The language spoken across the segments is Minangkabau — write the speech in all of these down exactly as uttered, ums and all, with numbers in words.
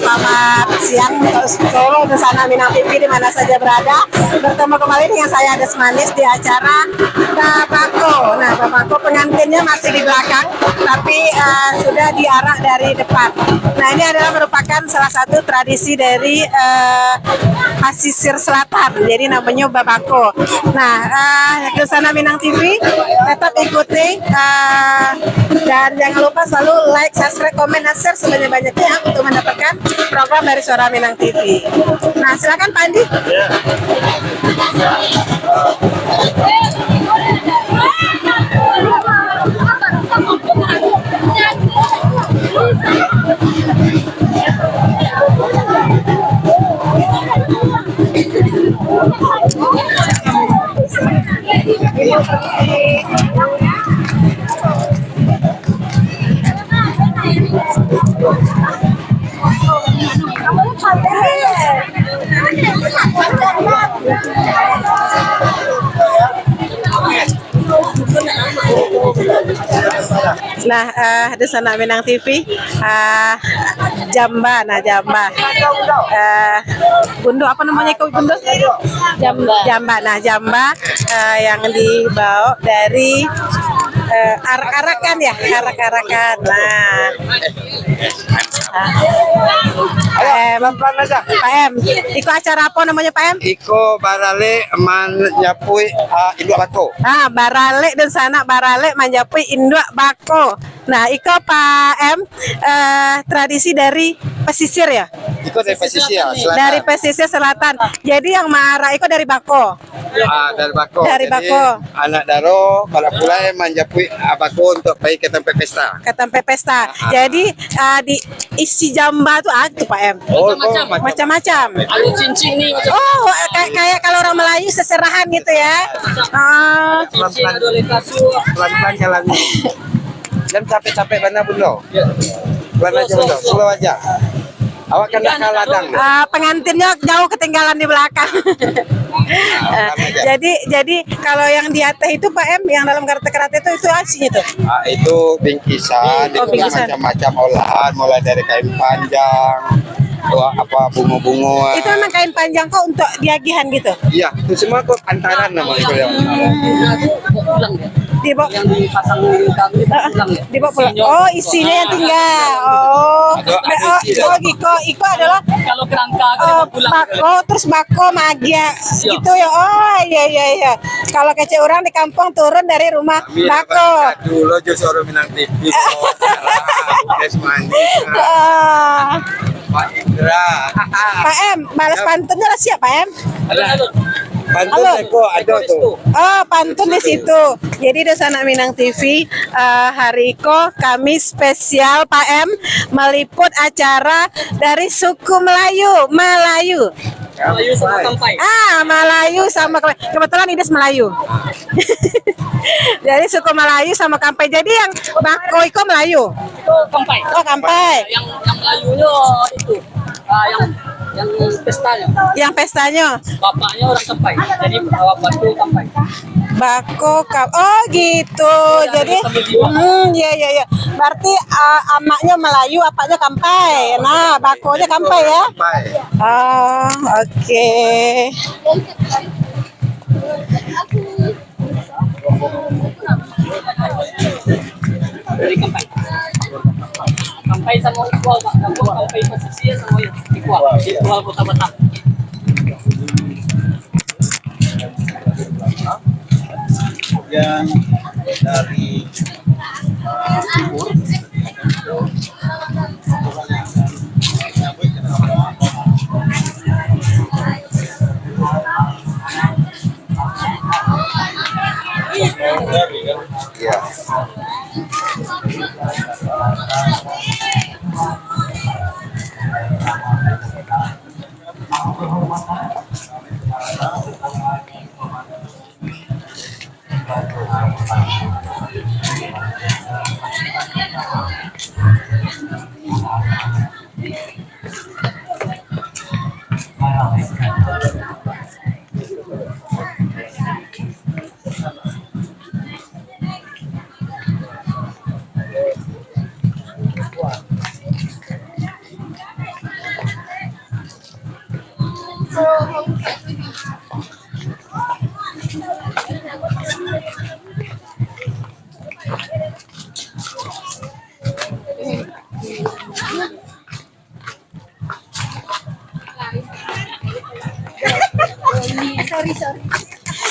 Selamat siang untuk seluruh Dunsanak Minang T V di mana saja berada. Bertemu kembali dengan saya, Ades Manis, di acara Babako. Nah, Babako pengantinnya masih di belakang, tapi, eh, sudah diarak dari depan. Nah, ini adalah merupakan salah satu tradisi dari, eh, Pasisir Selatan. Jadi, namanya Babako. Nah, eh, Dunsanak Minang T V, tetap ikuti, eh, dan jangan lupa selalu like, subscribe, komen, dan share sebanyak-banyaknya untuk mendapatkan program dari Suara Minang T V. Nah, silakan Pak Andi. Ya. Nah, eh, Dunsanak Minang T V, eh, jamba, nah, jamba. Eh, Bundo, apa namanya kau, Bundo? Jamba. Jamba, nah, jamba, eh, yang dibawa dari, eh, arak-arakan ya, arak-arakan. Nah. Pak M, Pak M, iko acara apa namanya, Pak M? Iko baralek manjapuik, ah, induak bako. Ah, baralek Dunsanak, baralek manjapuik induak bako. Nah, iko Pak M, eh, tradisi dari pesisir ya? Iko dari pesisir selatan. Dari pesisir selatan. Jadi yang maarak iko dari bako. Ah, dari bako. Dari bako. Jadi, anak daro, kalau pulai manjapuik, ah, bako untuk pai ka tampek pesta. Ka tampek pesta. Ah, ah. Jadi, ah, di isi jamba tu, ah, tu, Pak M. Oh, macam-macam. Macam-macam. Ada cincin ni, macam. Oh, kayak, kayak kalau orang Melayu seserahan gitu ya. Ah. Pelan-pelan. Pelan-pelan jalan. Jan capek-capek bana, Bundo. Ya. Pelan aja, Bundo. Slow aja. Awak kan nak ka ladang. Ah, pengantinnya jauh ketinggalan di belakang. Ah, jadi, jadi kalau yang di atas itu, Pak M, yang dalam karate-karate itu, itu asinyo tu? Ah, itu bingkisan, oh, itu bingkisan. Macam-macam olahan, mulai dari kain panjang, apa, bungo-bungo. Itu memang kain panjang kok untuk diagihan gitu? Iya, itu semua kok antaran nama itu ya. Dibawa pulang ya? Yang dipasang di kami itu pulang ya? Dibawa pulang. Isinya. Oh, isinya yang tinggal. Oh. Ada, ada isi dalam. Oh, iko, iko adalah, kalau kerangka, oh, pulang. Bako, terus bako maagiah gitu ya. Oh, iya, iya, iya. Kalau kecek urang di kampung turun dari rumah bako. Dulu jo Suara Minang T V. Guys, mandi. Ah. Pak Indra. Pak M, balas pantunnya lah siap, Pak M. Ada, ada. Pantun iko ada tu. Oh, pantun di situ. Jadi, Dunsanak Minang T V, eh, hari iko kami spesial, Pak M, meliput acara dari suku Melayu, Melayu. Melayu sama Kampai. Ah, Melayu sama Kampai. Kebetulan Ades Melayu. Jadi, suku Melayu sama Kampai. Jadi, yang bako iko Melayu? Itu Kampai. Oh, Kampai. Yang, yang Melayunyo itu. Ah, yang, yang pestanyo. Yang pestanyo. Bapaknyo urang Kampai. Jadi, ah, bako Kampai. Bako Kam-, oh, gitu. Jadi, hmm, iya, iya, iya. Berarti, ah, amaknyo Melayu, apaknyo Kampai. Nah, bakonyo Kampai, ya? Kampai. Oh, oke. Dari Kampai. Kampai samo Ikual, Pak. Kampai, Kampai pesisir samo Ikual. Ikual Kota Batam. Yang dari, uh, timur. Iya.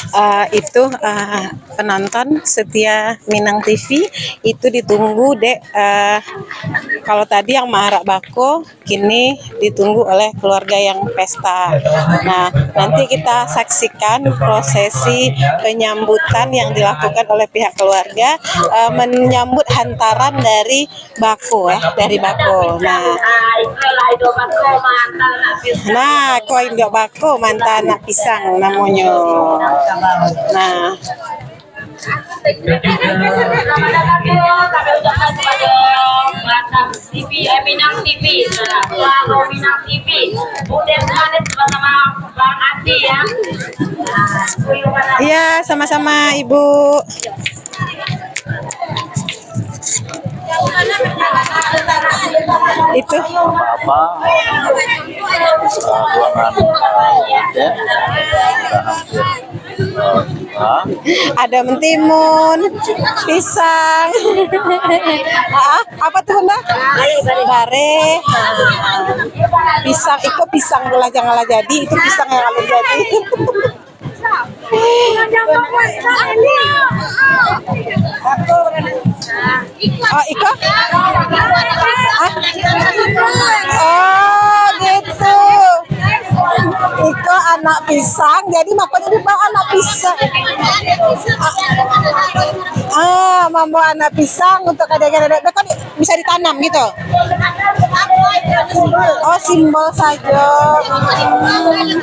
Eh, itu, eh, penonton setia Minang T V itu ditunggu dek, eh, kalau tadi yang maarak bako, kini ditunggu oleh keluarga yang pesta. Nah, nanti kita saksikan prosesi penyambutan yang dilakukan oleh pihak keluarga, eh, menyambut hantaran dari bako, eh, dari bako. Nah. Nah, ko induak bako mantan anak pisang namonyo. Nah. Selamat datang, Batam T V, eh, Minang T V, Suara Minang T V. Bunda Manis bersama Bang Andi, ya. Iya, sama-sama, Ibu. Itu. Apa-apa. Ah, ruangan, ah, ya. Sudah hampir. Ah, ah. Ada mentimun, pisang. Ah, apa tuh, Bunda? Bare, bare. Bare. Pisang, iko pisang lah, janganlah jadi, itu pisang yang alun jadi. Oh, iko? Hah? Oh, gitu. Iko anak pisang, jadi makanya dibawa anak pisang. Ah, ah, mambawa anak pisang untuk adik-adik. Beko di- bisa ditanam gitu. Oh, simbol saja. Hmm.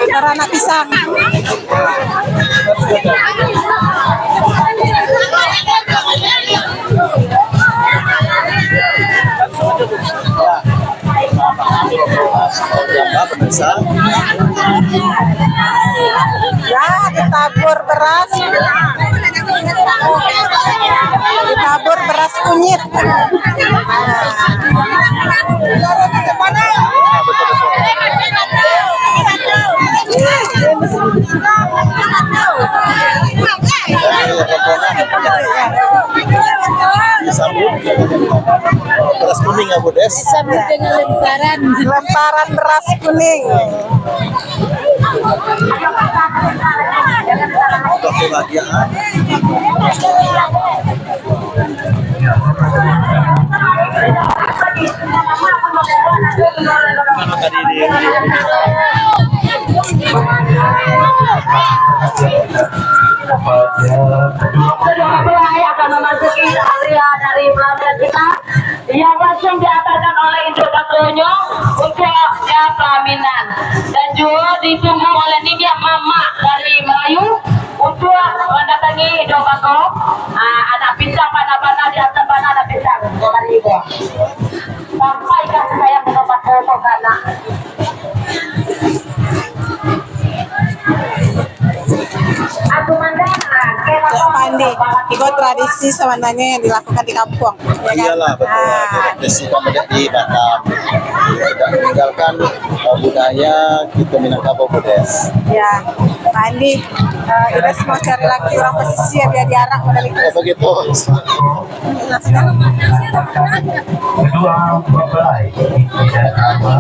Karena pisang. Ya, ditabur beras. Ditabur beras kunyit. Disambut beras kuning, Abu Des. Disambut dengan lemparan. Lemparan beras kuning. Kebahagiaan. Kedua mempelai akan memasuki area dari pelaminan kita, yang langsung diantarkan oleh induk bakonyo untuk pelaminan, dan juga ditunggu oleh niniak mamak dari Melayu untuk mendatangi induk bako. Ah, anak pisang panah-panah diantar panah, anak pisang dari ibu. Sampai kasih sayang induk bako tu ka anak. Ya, Pak Andi, iko tradisi sebenarnya yang dilakukan di kampung, ya kan? Iyalah, betul. Ah. Tradisi kami di Batam. Tidak meninggalkan, eh, budaya kita Minangkabau, Budes. Ya, Pak Andi, eh, Ida mau cari laki orang pesisir biar diarak model itu. Ya, begitu. Kedua mempelai, Ida Rahma.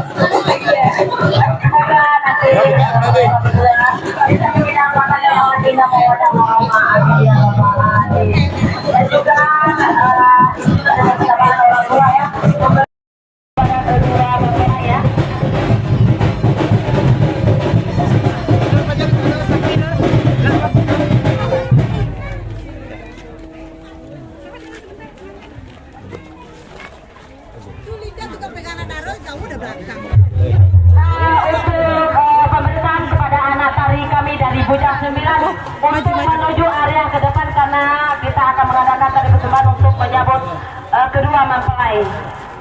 Untuk, eh, pemeriksaan kepada anak tari kami dari Bujang Sembilan untuk menuju area ke depan, karena kita akan mengadakan tari persembahan untuk menyambut, eh, kedua mempelai.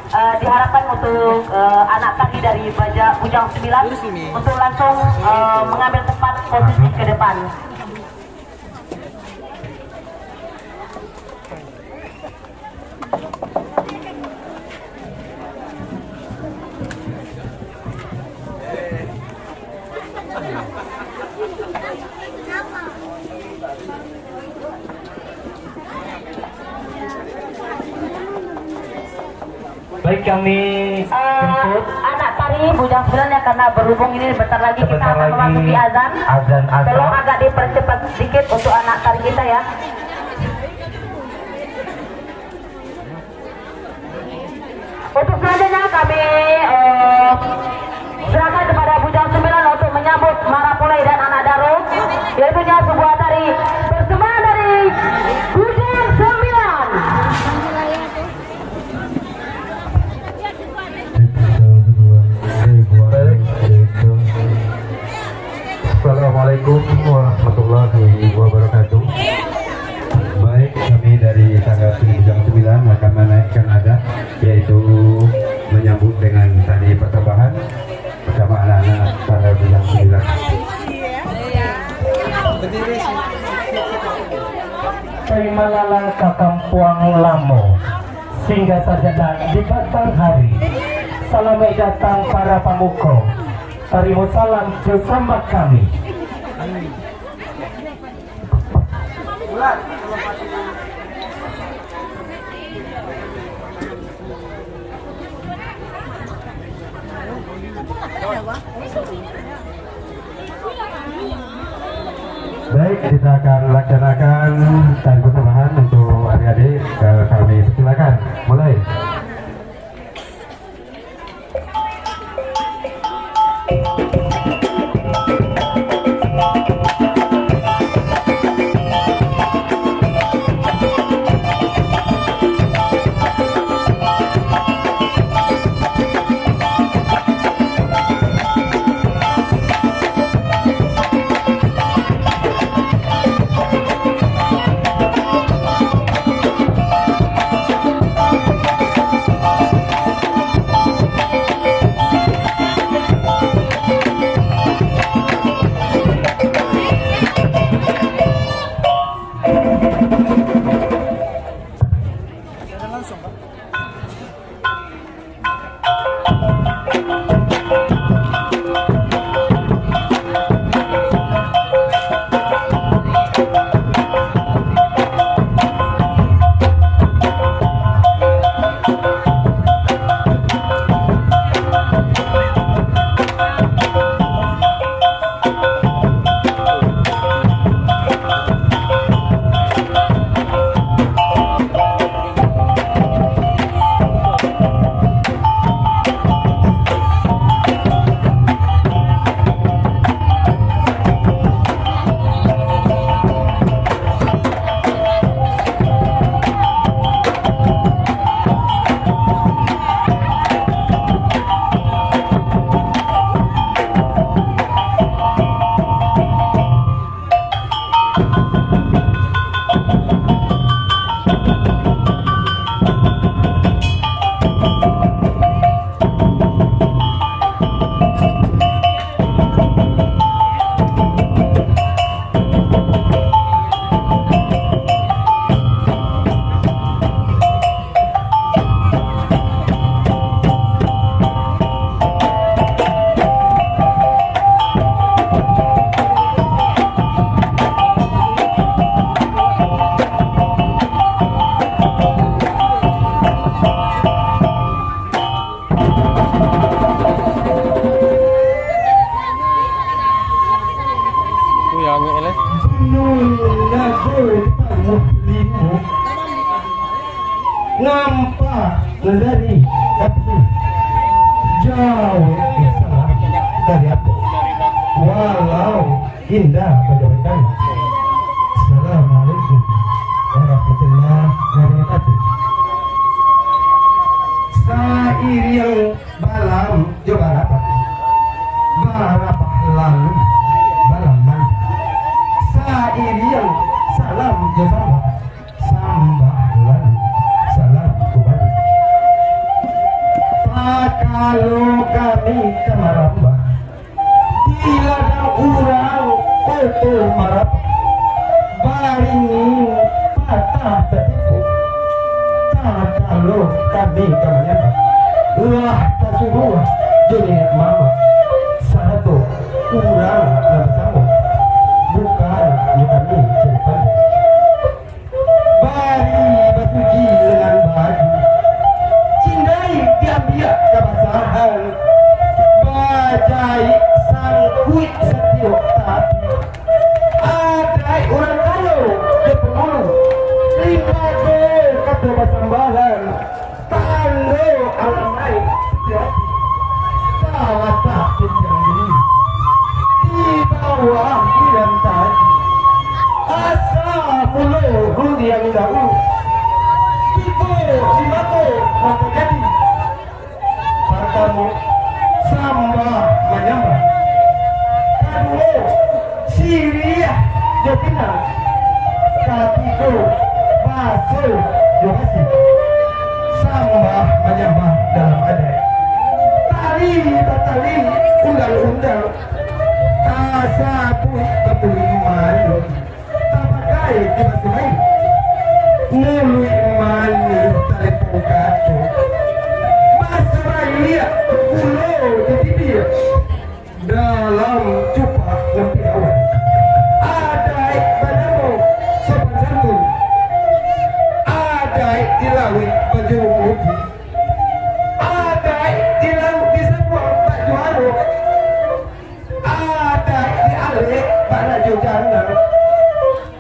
Eh, diharapkan untuk, eh, anak tari dari Baja-, Bujang Sembilan untuk langsung, eh, mengambil tempat posisi ke depan. Baik, kami, eh, jemput. Anak tari Bujang Sembilan, ya, karena berhubung ini bentar lagi kita akan memasuki azan. Azan asar. Tolong agak dipercepat sedikit untuk anak tari kita, ya. Untuk selanjutnya kami, eh, serahkan kepada Bujang Sembilan untuk menyambut marapulai dan anak daro, yaitu sebuah tari persembahan dari Bujang Sembilan. Assalamualaikum warahmatullahi wabarakatuh. Baik, kami dari Sanggar Seni Bujang Sembilan akan menaikkan adat, yaitu menyambut dengan tari persembahan bersama anak-anak Sanggar Bujang Sembilan. Pai malalang ka kampuang lamo, singgah sajenak di batang hari. Salamaik datang para pamuko, tarimo salam jo sambah kami. Baik, kita akan laksanakan tari persembahan untuk adik-adik. Eh, kami persilakan mulai. Wih, angek, leh. Gunung Nagoi di Pangah Limo. Nampak dari api. Jauh salam dari api. Walau indak bajauhan. Assalamualaikum warahmatullahi wabarakatuh. Sairiang balam jo barabah, barabah lalu balam mandi. Sairiang salam jo sambah, sambah lalu salam kumbali. Takalo kami ka marambah, di ladang urang Koto Marapah, baringin patah tatipu. Takalo kami ka manyambah, lah tasuruah jo niniak mamak, sarato urang nan basamo, bukan jo kami cari pandai. Bari basuci lengan baju, cindai diambiak kabasahan. Ajaik sangkuik satiok tapi. Adaik urang kayo jo pangulu. Limbago kato basambahan. Tando alamaik satiok ati. Tawatak pinjang dulu. Di bawah di lantai. Asa mulo rundiang daulu. Tigo di mako mangko jadi. Partamo, sambah manyambah. Kaduo, siriah jo pinang. Katigo, baso jo basi. Sambah manyambah dalam adaik. Tali batali undang-undang. Tasabuik babuliman. Tapakai di baso baiak. Muluik manih talempong kato. Baso baiak pulo di bibia. Dalam cupak nan pirawan. Adaik banamo sopan santun. Adaik di lauik bajurumuji. Adaik di lauik di sabuang bak juaro. Adaik di alek barajo janda.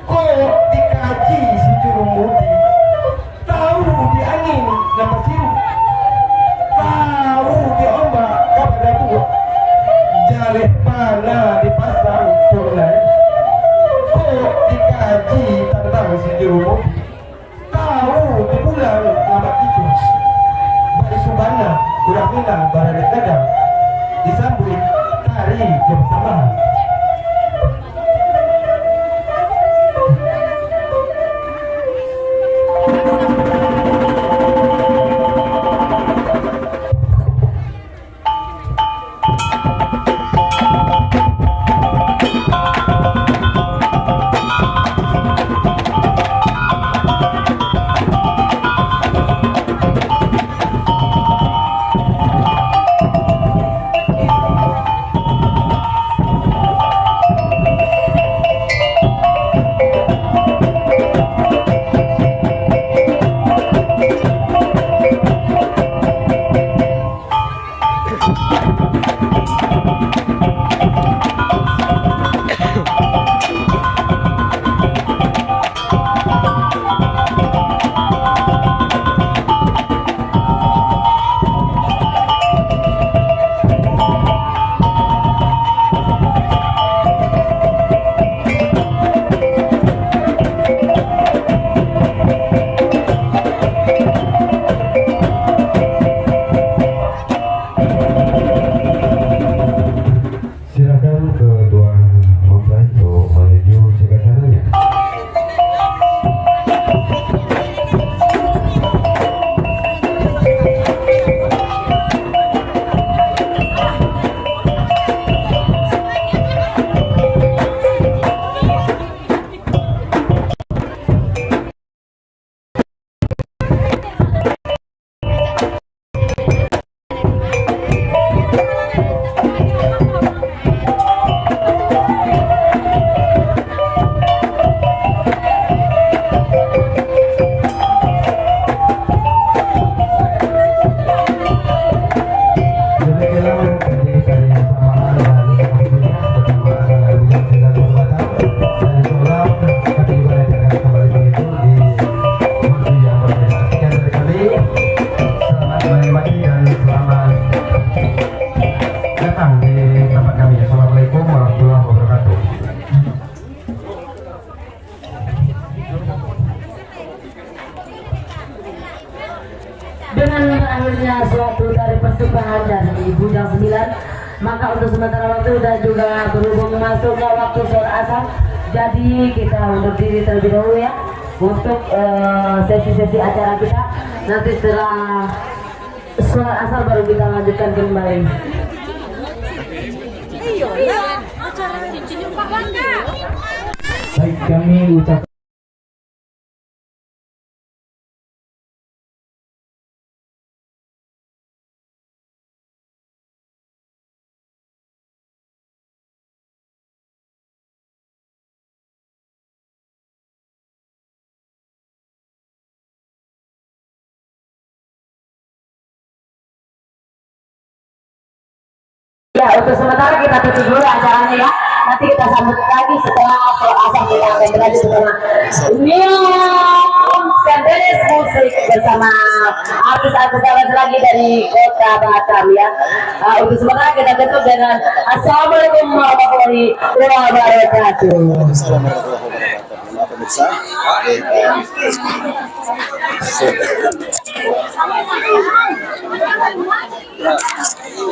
Kok dikaji si jurumudi. Tau di angin nan basiru. Tau di ombak ka badabuak. Jaleh bana dipasang tunai. Kok dikaji tantang si jurumudi. Tau di bulan nan bakicu, baisu bana urang Minang baranak gadang, disambuik tari jo basamahan. Silakan ketua mempelai untuk menuju sebelah sananya. Selamat menikmati dan selamat datang di tempat kami. Assalamualaikum warahmatullahi wabarakatuh. Dengan berakhirnya suatu dari persembahan dari Bujang Sembilan, maka untuk sementara waktu dan juga berhubung masuknya waktu sholat asar, jadi kita undur diri terlebih dahulu ya untuk eh, sesi-sesi acara kita. Nanti setelah sholat asar baru kita lanjutkan kembali. Baik, kami ucap Untuk sementara kita tutup dulu acaranya, ya. Nanti kita sambut lagi setelah asar, kita akan berlanjut bersama New Sendelis Musik bersama artis-artis lagi dari Kota Batam, ya. Ah, untuk sementara kita tutup dengan Assalamualaikum warahmatullahi wabarakatuh. Waalaikumsalam warahmatullahi wabarakatuh. Maaf, pemirsa. Eh, eh.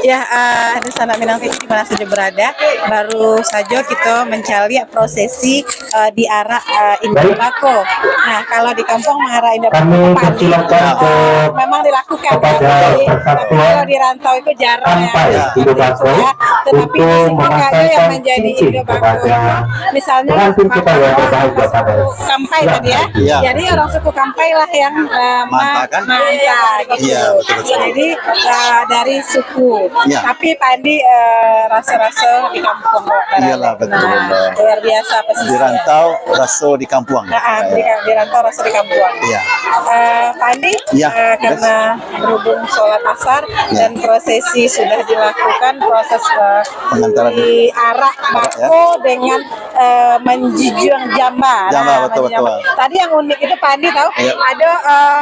Ya, eh, di sana Minang T V di mana saja berada, baru saja kita mencaliak prosesi, eh, diarak, eh, Indak Bako. Nah, kalau di kampung mengarak Indak Bako, Pak Andi, eh, memang dilakukan, ya. Jadi, tapi kalau di rantau itu jarang, ya, seperti itu, ya. Tetapi di sini kami yang menjadi Indak Bako itu, misalnya, kampai tadi, ya. Iya. Jadi orang suku Kampai lah yang, eh, ma-, maanta, kan? Maanta gitu. Iya, betul, betul. Jadi, eh, dari suku. Iya. Tapi Pak Andi, eh, raso-raso di kampung, Pak. Iyalah, betul, Mbak. Luar biasa pesisir. Di rantau, raso di kampuang. Ah, ah, di, di rantau, raso di kampuang. Iya. Eh, Pak Andi, iya, eh, karena berhubung sholat asar, iya, dan prosesi sudah dilakukan, proses, eh, pengantaran, diarak, arak, ya, bako dengan, eh, menjunjung jamba. Jamba, nah, betul, menjunjung jamba. Betul. Tadi yang unik itu, Pak Andi, tahu? Iya. Ada, eh,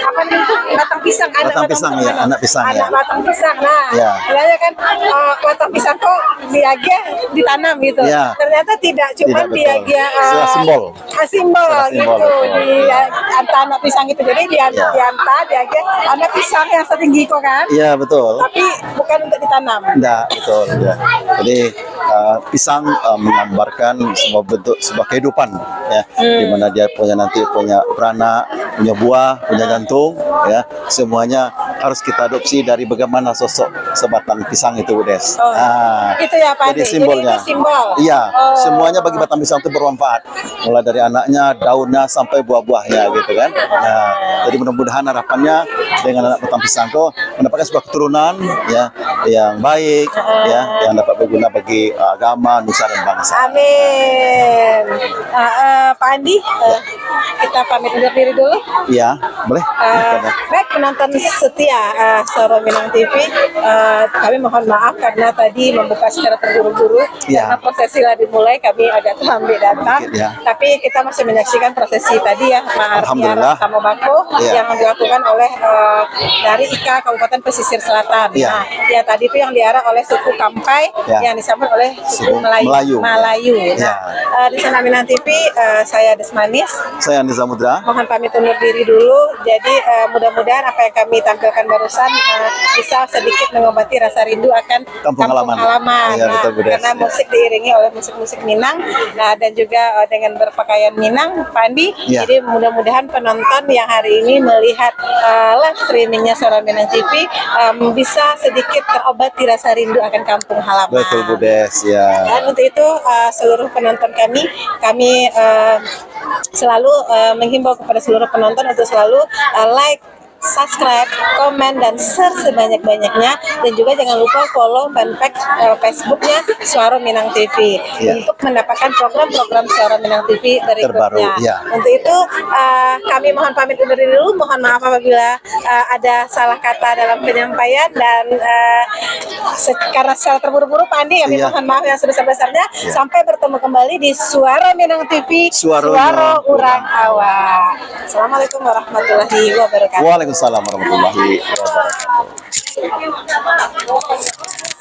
apa nih itu? Batang pisang, anak batang pisang, ya, anak pisang, anak, ya, batang pisang. Nah, iya, katanya kan, eh, batang pisang kok diagiah ditanam gitu. Iya. Ternyata tidak, cuma diagiah, eh, simbol. Ah, simbol gitu, betul, di, ya, antah anak pisang gitu. Jadi di, iya, diantah, diagiah anak pisang yang setinggi kok, kan? Iya, betul. Tapi bukan untuk ditanam. Ndak, betul, ya. Jadi, eh, pisang, eh, menggambarkan sebuah bentuk, sebuah kehidupan, ya. Hmm. Di mana dia punya, nanti punya beranak, punya buah, punya jantung, ya. Semuanya harus kita adopsi dari bagaimana sosok sebatang pisang itu, Bu Des. Oh, ah, itu ya, Pak Andi. Jadi simbolnya. Jadi itu simbol. Iya, oh, semuanya bagi batang pisang itu bermanfaat. Mulai dari anaknya, daunnya, sampai buah-buahnya gitu kan. Nah, jadi mudah-mudahan harapannya dengan anak batang pisang tu mendapatkan sebuah keturunan, ya, yang baik, ya, yang dapat berguna bagi, uh, agama, nusa dan bangsa. Amin. Ah, eh, Pak Andi, eh, kita pamit undur diri dulu. Iya, boleh. Eh, baik, penonton setia, eh, Suara Minang T V, eh, kami mohon maaf karena tadi membuka secara terburu-buru. Iya. Karena prosesi lah dimulai, kami agak terlambat datang. Sedikit, ya. Tapi kita masih menyaksikan prosesi tadi ya, ma-, alhamdulillah, diarak samo bako, iya, yang dilakukan oleh, eh, dari I K A Kabupaten Pesisir Selatan. Iya. Nah, ya tadi itu yang diarak oleh suku Kampai, iya, yang disambut oleh suku, suku Melayu. Melayu. Melayu. Iya. Nah, eh, di sana Minang T V, eh, saya Des Manis. Saya Andi Samudra. Mohon pamit undur diri dulu. Jadi, eh, mudah-mudahan apa yang kami tampilkan barusan, eh, bisa sedikit mengobati rasa rindu akan kampung halaman. Iya, nah, betul, Bu Des. Karena musik diiringi oleh musik-musik Minang, nah, dan juga, eh, dengan berpakaian Minang, Pak Andi. Iya. Jadi, mudah-mudahan penonton yang hari ini melihat, eh, live streamingnya Suara Minang T V, em, bisa sedikit terobati rasa rindu akan kampung halaman. Betul, Bu Des, ya. Dan untuk itu, eh, seluruh penonton kami, kami, eh, selalu, eh, menghimbau kepada seluruh penonton untuk selalu, eh, like, subscribe, komen, dan share sebanyak-banyaknya. Dan juga jangan lupa follow fanpage, eh, Facebooknya Suara Minang T V, iya, untuk mendapatkan program-program Suara Minang T V berikutnya. Terbaru, iya. Untuk itu, eh, kami mohon pamit undur diri dulu. Mohon maaf apabila, eh, ada salah kata dalam penyampaian dan, eh, se-, karena secara terburu-buru, Pak Andi, kami, iya, mohon maaf yang sebesar-besarnya. Iya. Sampai bertemu kembali di Suara Minang T V, Suara Urang Awak. Assalamualaikum warahmatullahi wabarakatuh. Waalaikumsalam warahmatullahi wabarakatuh.